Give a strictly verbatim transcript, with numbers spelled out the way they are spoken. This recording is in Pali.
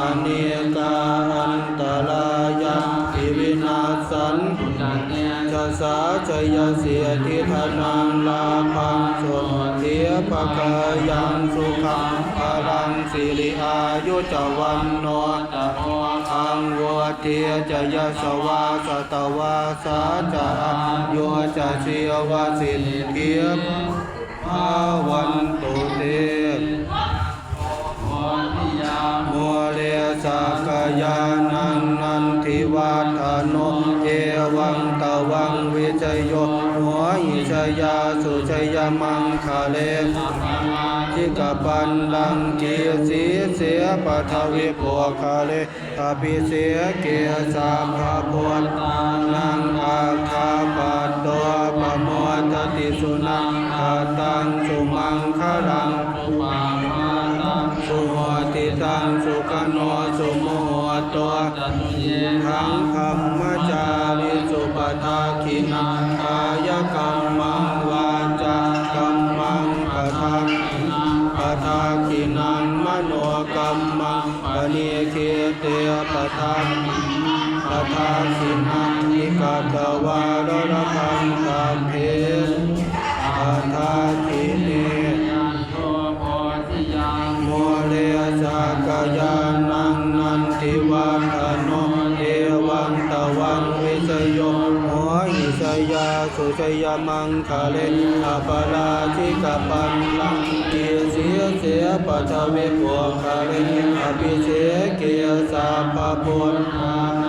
anekā antarāyāpi vinassantu ca tejasā. Jayasiddhi dhanaṃ lābhaṃ sotthi bhāgyaṃ sukhaṃ balaṃ siri āyu ca vaṇṇo ca bhogaṃ vuḍḍhī ca yasavā satavassā ca āyū ca jīvasiddhī bhavantu te. Mūle sakyānaṃ nandivaḍḍhano evaṃ tvaṃ vijayo hohi jayassu jayamaṅgale aparājitapallaṅke sīse paṭhavipokkhare abhiseke sabbabuddhānaṃ aggappatto pamodati. Sunakkhattaṃ sumaṅgalaṃ supabhātaṃ suhuṭṭhitaṃ sukhaṇo sumuhutto ca suyiṭṭhaṃ brahmacārisu. Padakkhiṇaṃ kāyakammaṃ vācākammaṃ padakkhiṇaṃ padakkhiṇaṃ manokammaṃ paṇidhī te padakkhiṇā. Padakkhiṇāni katvāna labhantatthe padakkhiṇe. Mūle sakyānaṃ nandivaḍḍhano evaṃ tvaṃ vijayo hohi jayassu jayamaṅ gale aparājitapallaṅke sīse paṭhavipokkhare abhiseke sabbabuddhānaṃ